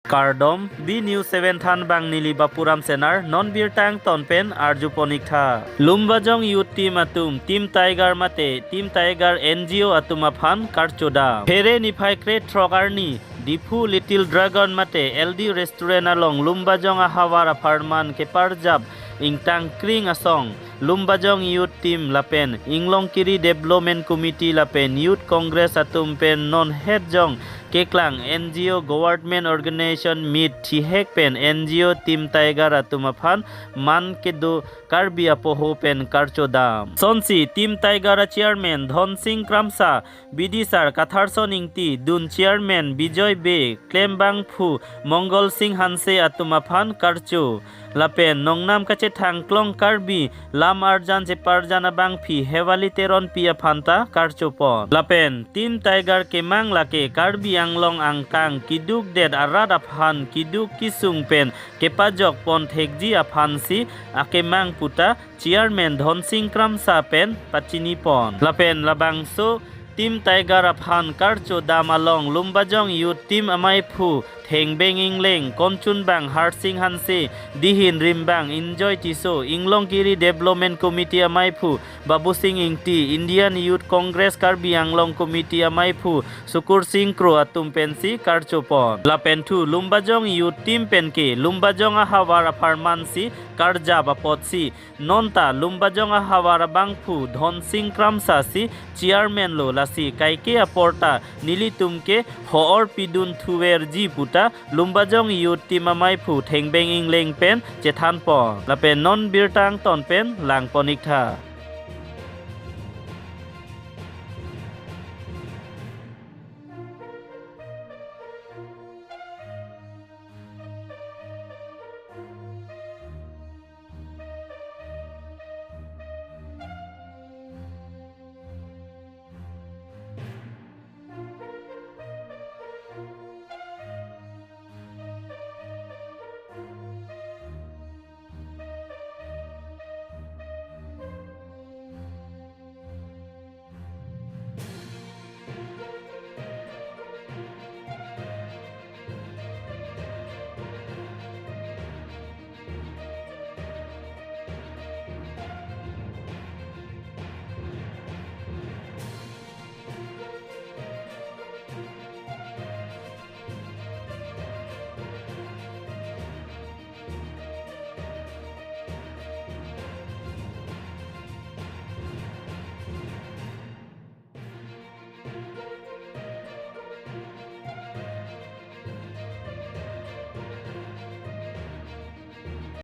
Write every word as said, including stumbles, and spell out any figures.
Kardom, B News seven thanbang neli Bapuram Senar, non birta angton pen arjupon ik tha. Lumbajong Youth Team atum Team Tiger mate Team Tiger N G O atum aphan karcho dam. Phere niphai krethrok arni Diphu Little Dragon mate L D Restaurant along Lumbajong ahavar apharman keparjap ingtang kring asong Lumbajong Youth Team lapen Inglongkiri Development Committee lapen Youth Congress atum pen non het jong keklang N G O, government organization meet thihek pen N G O Team Tiger atum aphan man kedo Karbi apoho pen karcho dam. Sonsi Team Tiger a Chairman Dhonsing Kramsa, Bidisar Katharson Ingti, Dun Chairman Bijoy Bey, klembangphu Mongol Singh Hanse atum aphan karcho. Lapen nongnam kachethang klong Karbi lam arjan cheparjan abangphi Hewali Teronpi aphan ta karchopon. Lapen Team Tiger kemang lake Karbi Anglong angkang kidukdet arat aphan kiduk kisung pen kepajokpon thekji aphansi akemang puta Chairman Dhonsing Kramsa pen pachinipon. Lapen labangso Team Tiger aphan karcho dam along Lumbajong Youth Team amaiphu Thengbeng Ingleng, konchunbang Harsing Hanse, dihin rimbang Enjoy Tisso, Inglongkiri Development Committee amaiphu Babusing Ingti, Indian Youth Congress Karbi Anglong Committee amaiphu Sukursing Kro atum pensi karchopon. Lapen thu Lumbajong Youth Team penke Lumbajong ahavar apharmansi karjap apotsi nonta Lumbajong ahavar abangphu Dhonsing Kramsa si Chairman lo, lasi kaike aporta nelitum ke ho-or pidun thuverji puta Lumbajong Youth Team amaiphu Thengbeng Ingleng pen chethanpon. Lapen non birta angton pen langpon ik tha.